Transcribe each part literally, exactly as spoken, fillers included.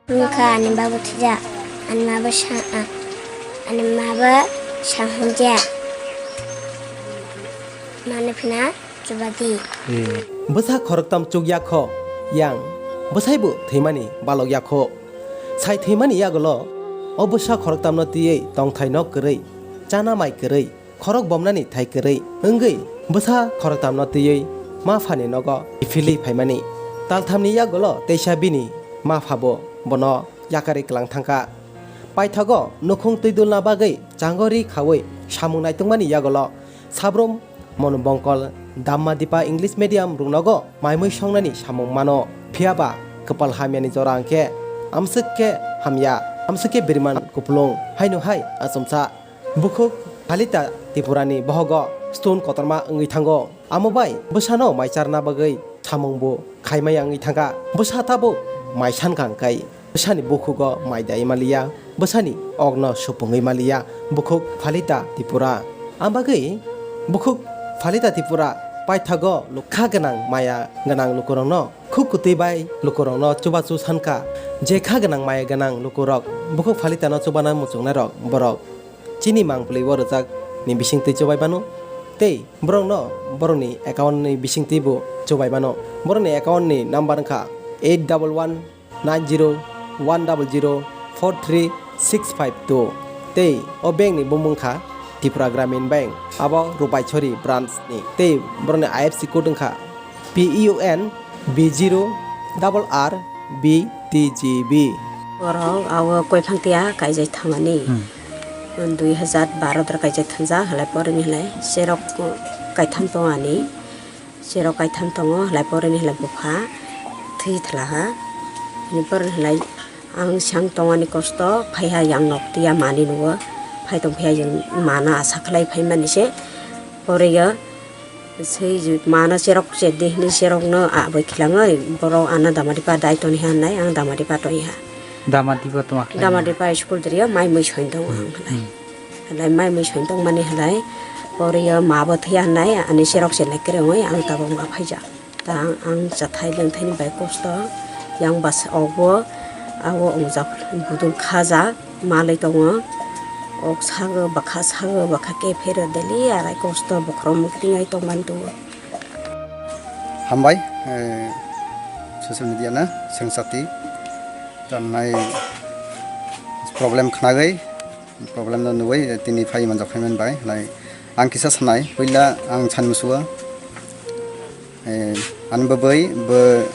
Wngkha ani babo thwijak, ani mabo sa-, a-, ani mabo sahunjak. Mano phina chubadi. Bwsa khoroktam chukya kho, yang bwsaibo thwimani balokya kho. Sai thwimani yagulo o bwsa khoroktamno twiwi tongthai nok kwrwi, chana mai kwrwi, khorok bomnani thai kwrwi wngwi bwsa khoroktamno twiwi ma phani nogo kiphilwi phaimani. Talthamni yagulo teisa bini ma phabo bono yakarwi kwlang thangkha. Paithago nukhung twi dulna bagwi chango ri khaui samung naitungmani yagulo sabrum Monu Bongkol Damma Dipa English Medium ruknogo maimui songnani samung mano. Phiyaba kwpal hamyani jora hwnkhe amswk khe hamya, amswk khe biriman kupulung haino hai achomsa. Bukhuk Phalita Tripurani bohogo stone kotorma wngwi thango. Amo bai bwsano mai charna bagwi samungbo khaimaya wngwi thangkha. Bwsa tabuk mai sankha hwnkhe bwsani bukhugo mai daiwi maliya, bwsani okno supungwi maliya bukhuk Phalita Tripura. Am bagwi bukhuk Phalita Tripura paithago luk-, kha gwnang maya gwnang lukurokno khuk kwtwi bai lukurokno chubachu sankha. Je kha gwnang maya gwnang lukurok bukhuk Phalitano chubana muchungnairok borok chini mangpili o rwchak ni bisingtwi chubai mano tei borokno borokni account ni bisingtwi bo chubai mano. Borokni account ni number wngkha eight double one nine zero one double zero four three six five two tei o bank ni bumung wngkha Tripura Gramin Bank, abo Rupaisori branch ni tei borokni I F S C code wngkha P U N B zero double R B T G B. Borok awo koiphang tiya kaijai thangmani. Hmm. Dui hajar baro dor kaijai thangjak, halai poroni halai cherok kaitham tongo ani. Cherok kaitham tongo, halai poroni halai bupha thwi thlaha. Hini poroni halai ang sang tongani kosto, phaiha yang nok tiya mani nugo. Phai tong phiya yang mana asa khlai phaimani se. Poriyo Swi mano cherok che de hinwi cherokno a bai khilangwi borok ano damadipa dai toni ha hinwi ang damadipa toni ha. Damadipa tongma khlai. Damadipa school drio mai mui soin tongo ang hinwi. Hmm. Hinwi mai mui soin tongmani hinwi poriyo ma bo thwiya hinwi ani cherok che nai kwrwngwi ang tabuk ma phaijak. Ta ang, ang chathai lengthaini bai kosto yang bas okbo ago ongjak budul khajak. Malai tongo. Ok sago, bwkha sago, bwkha khe phero daily arai kosto bokhorok mukti ai tongmani tongo. Hambai, eh, social media na sengchati tanai problem khnagwi, problem no nugwi tini phai manjak phaiman bai, lai ang kisa sanai, puila ang sanmusuo. Eh, ani bwbwi bo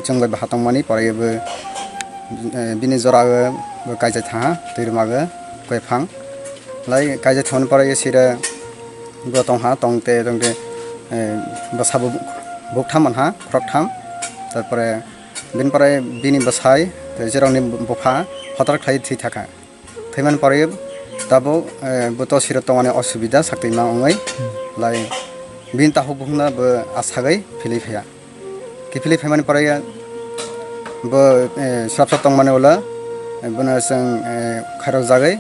chwng bai baha tongmani, pore bo, eh, bini jora o bo kaijai thaha, twi rwma o koi phang. Lai kaijai thangmani pore sira bo tongha, tongte, tongte, eh, bwsa bo buk tham manha, khorok tham. Tarpore bini pore bini bwsai, tei jerokni bupha photar khlai thwi thakha. Thwimani pore tabuk, eh, bo to siro tongmani osubida saktwi ma wngwi lai bini takhuk bukhukno bo asagwi philwi phaiya. Kiphilwi phaimani pore bo, eh, swrapsa tongmani ulo, eh, bono chwng, eh, khairok jagwi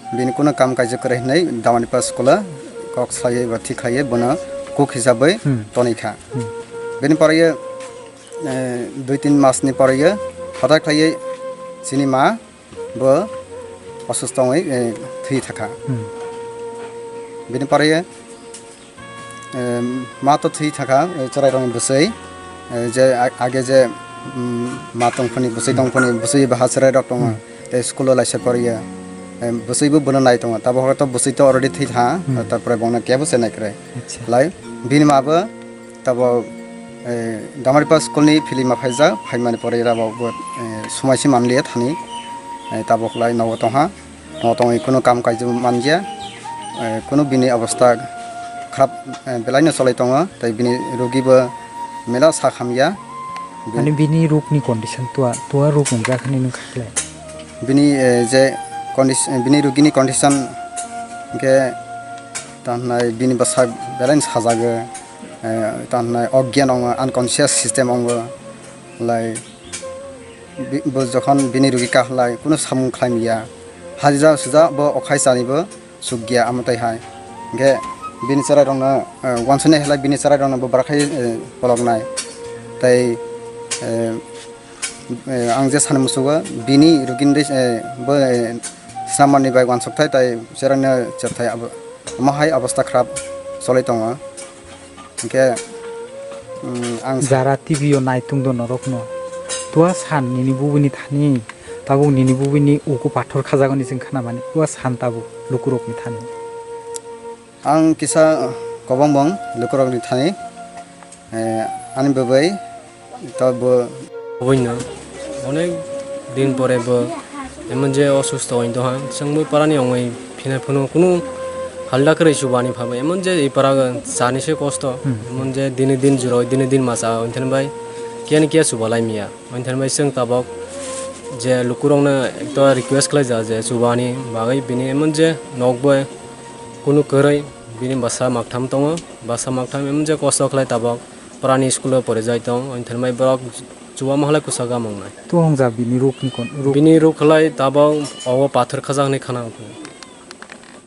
bini kunu kam kaijak kwrwi hinwi damani pa school o kok salaiwi ba thik khlaiwi bono cook hisabwi Hmm. Tonwi kha. Hmm. Bini pore, eh, dui tin mas ni pore photar khlaiwi chini ma bo osusto wngwi, eh, thwi thakha. Hmm. Bini pore, eh, ma to thwi thakha, eh, chwrairokni bwswi, eh, je a-, age je, mm, ma tongphani bwswi tongphani bwswi baha chwrairok tongo. Hmm. Tei school o laisa poriya, eh, bwswi bo bono nai tongo. Tabuk to bwswi to already thwi tha, Hmm. Tarpore bongno kebo se nai kwrwi. Acha. Lai bini ma bo Tabuk, eh, Damaripa school ni philima phaijak, phaimani pore tabuk bo, eh, sumai se manliya thani, eh, tabuk lai nogo tongha, nogo tongwi kunu kam kaijak manliya, eh, kunu bini obostha kharap, eh, belai no cholai tongo, tei bini rugi bo mela sak hamya. Ani bini ruk ni condition tua, tua ruk wngjak hinwi nwng kha khlai? Bini, eh, je condi-, bini rugi ni condition hwnkhe tamo hwnai bini bwsa belai no sajago. Eh, tamo hwnai ogyan wngo, unconscious system wngo, lai bi-, bo jokhon bini rugi kahlai kunu samung khlai ya, hajda suja bo okhai chani bo suk ya amo tai hai. Hwnkhe bini chwrai rokno, eh, wansuknai halai bini chwrai rokno bo bwrwk khai, eh, polok nai. Tai, eh, Eh, ang je sani musugo, bini rugini, eh, bo, eh, swnamani bai uansukthai tai cherangno chepthai abo, omo hai obosta khrap choli tongo. Hwnkhe, mm, ang sa- Jara T V o naitung do norokno. Tua san nini bubini thani, tabuk nini bubini uku pathor khajagoni chwng khnamani. Tua san tabuk lukurokni thani. Ang kisa kobongbong lukurokni thani, eh, ani bwbai to bo. Oboino onek din pore bo emon je osusto oin doha, chwngbo parani ongoi phina phunu kunu halda kwrwi chubani phabo emon je ei para chani se kosto, hmm, emon je dini din juroi dini din macha ointhani bai kiya ni kiya chubalai miya. Ointhani bai chwng tabok je lukurokno ekta request khlai ja je chubani bagwi bini emon je nok bai kunu kwrwi bini bwsa maktham tongo, bwsa maktham emon je kosto khlai tabok prani school o porijai tong, ointhani bai borok chuba mahalai kwchak gamung nai. Tuhung ja bini rukni kon, ruk. Bini ruk khlai tabok obo pathor khajak hinwi khana.